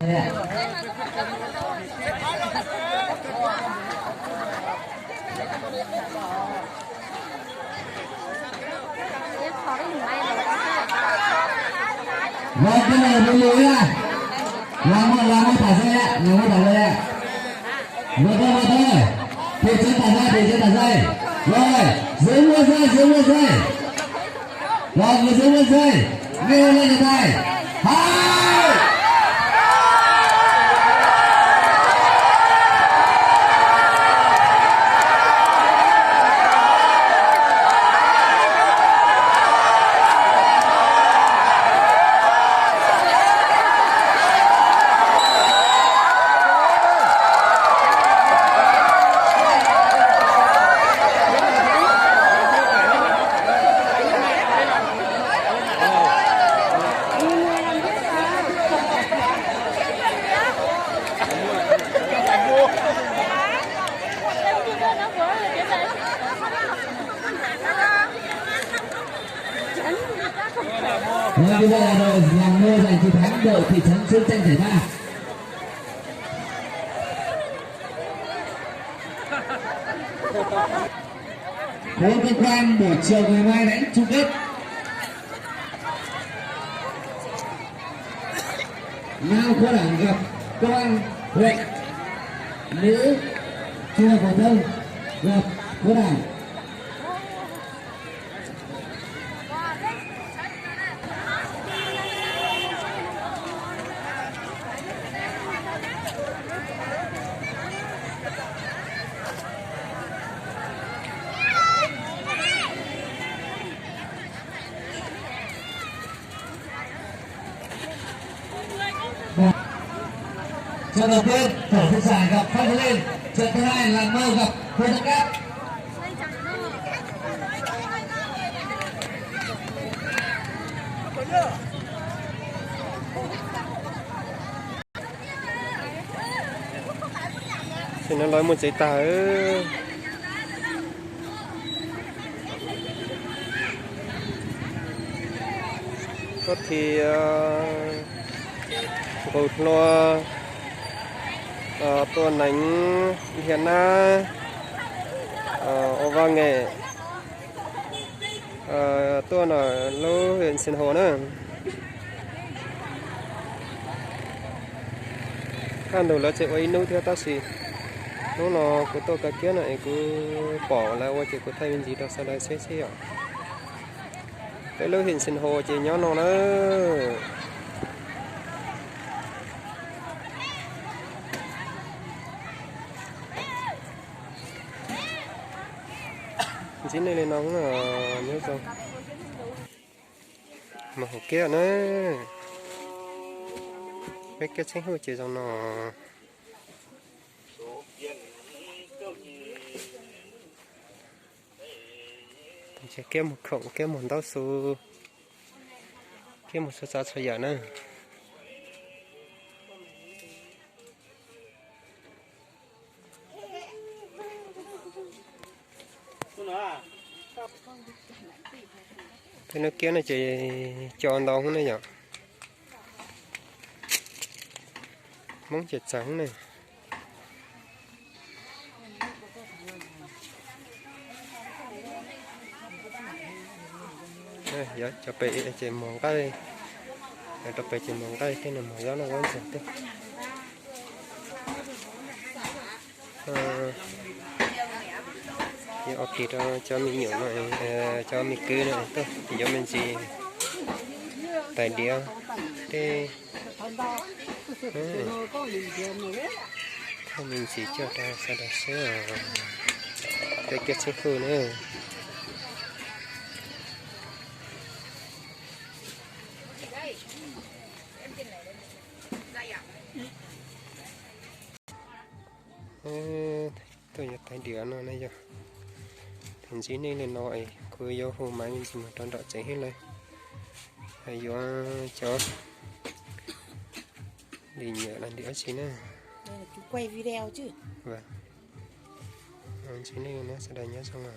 Vâng, cái này là video nhá. Làm ơi, làm ơi, thả dây ạ, làm ơi, thả dây ạ. Vâng, vâng, vâng, vâng. Thị trấn thả dây, thị trấn thả dây. Rồi, dưới mua dây, dưới mua dây. Rồi, người dưới mua dây. Nghe lên cái này. Hai. Vâng, như vậy là đội làm ngôi giành chiến thắng đội thị trấn Sông Chanh giải ba. Khối cơ quan buổi chiều ngày mai đánh chung kết. Nam khối đảng gặp công an huyện, nữ trung học phổ thông gặp khối đảng. Trận đầu tiên, Tổ Phúc Giải gặp Phan Thế Linh. Trận thứ hai, Làng Mơ gặp Phú Thắng Cát. Ces no lawv mus tsev tag. Koj thi nqus hlua, tua neev, dhia nab, ua vaj nge, tuaj ntawm lub huyện Sinh Hồ na. Kaj ntug lawv tseem ua ib hnub thiab tab sis hnub no kuv tuaj kawm kiab no es kuv pom lawv ua ces kuv thaij me ntsis rau sawv daws saib xwb yom. Peb lub huyện Sinh Hồ ces nyob no na. Ntxim nej li no nyob zoo. Mus hauv kiab na. Peb kiab txheeb huj ces zoo no. Ces kiab mus khoom, kiab mus ntaub xu, kiab mus txhua tsav txhua yam na. Peb lub kiab no ces co ntau hub ne yom. Hmoob ces txawv hub ne. Cov pem ces muag nqaij, cov rau pem ces muag nqaij, tej no muag zaub noj zaub ntxuag tej. Ces ob pis rau cov me nyuam no, cov me kwv no tuaj yuav me ntsis tais diav tej. Thaij me ntsis coj rau sawv daws saib os. Peb kiab txheeb huj na. Tuaj yuav tais diav no na yog. Ntxim nej li no es kuv yuav hu Maiv me ntsis mus rau nram tsev thiab lawm. Yuav cov lim nyam los lim dab tsi na. Ntxim nej li no, sawv daws nyob zoo os.